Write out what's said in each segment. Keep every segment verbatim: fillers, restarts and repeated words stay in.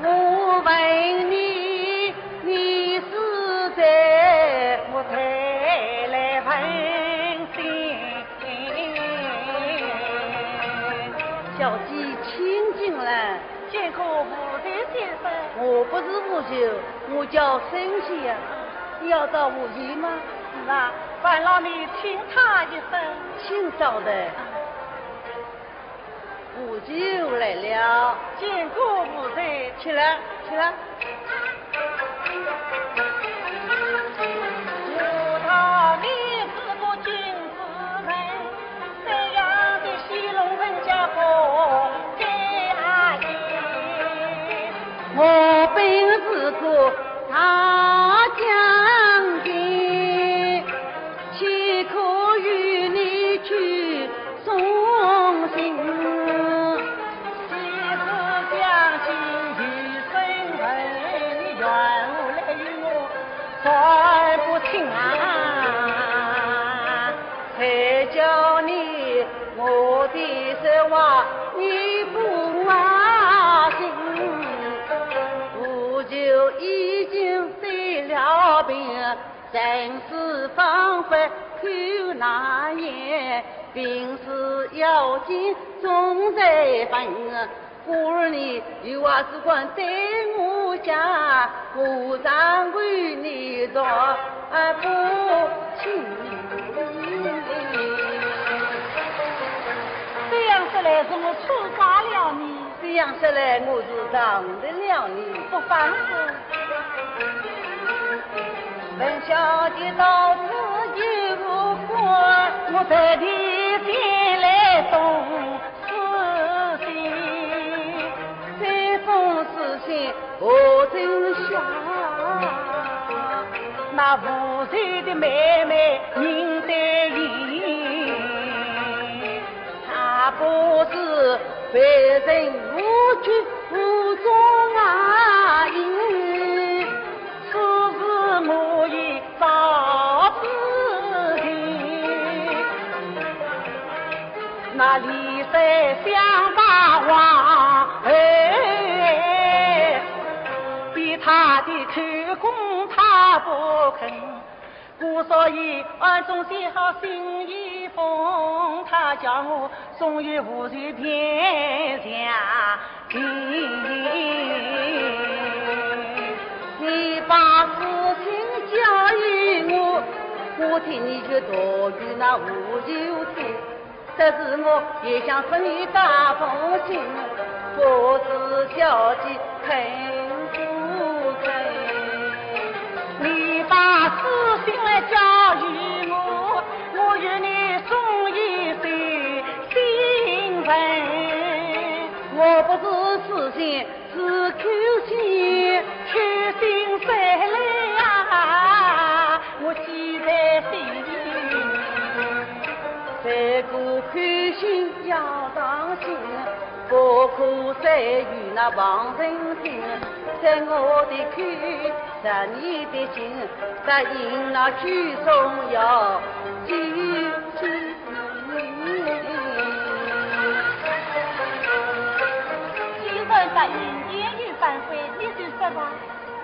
我问你，你是谁？我才来问清。小姐，请进来。见过武大先生。我不是武大，我叫沈香。你要找武大吗？是啊，烦劳你请他一声。请稍等。 武大来了。见过武大。起来，起来。武大，你是个君子人，怎样的戏弄人家个家人？我本是个大将军，岂可与你去 送信。昔日将军有身份，你怨我来怨我算不清啊。谁叫你我的实话你不相信？我就已经得了病， 人事方法口难言，病是要紧重在分。故而你有话只管对我讲，我常为你说不清。这样说来，是我错怪了你。这样说来，我是伤得了你。不妨事。 闻小姐到此一入关，我特地前来送书信。这封书信何人写？那无罪的妹妹宁德英。 她不是别人，无拘无束啊，因此是我已早知情。那李三想八卦，哎，逼她的口供她不肯。 故所以暗中写好信一封，她叫我送与武大便详听。你把书信交与我，我替你去托与那武大听。 这是我一向分你这封信，不知小姐肯不肯？你把书信来交与我，我与你送一封信文。我不是书信， 是口信。口信谁来呀？我记在心。这个口信要当心，不可再与那旁人听。在我的口，在你的心，答应那许宗耀，记记 既然答应，言已反悔，你就说吧。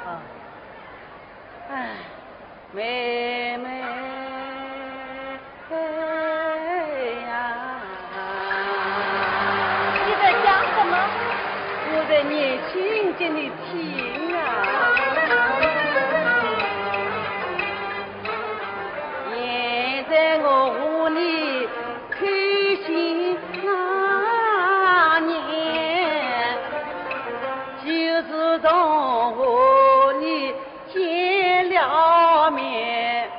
啊，哎，妹妹呀。你在讲什么？我在念经给你听啊。现在我和你 开心那年，就是从和你见了面，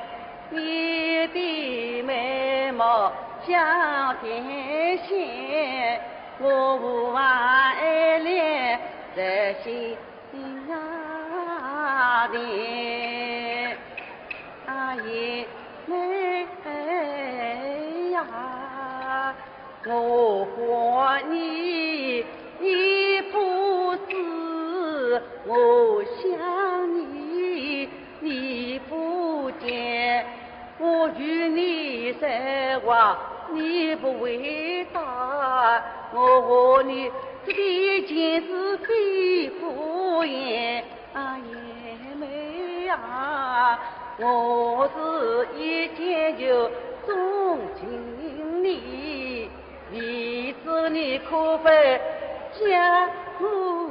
你的美貌像天仙，我无爱恋在心 心啊的，啊，也没呀。我唤你，你不知；我想你，你不见。我与你说话你不回答，我和你之间是非不言。啊，贤妹啊，我是一见就钟情你，为此你可否将我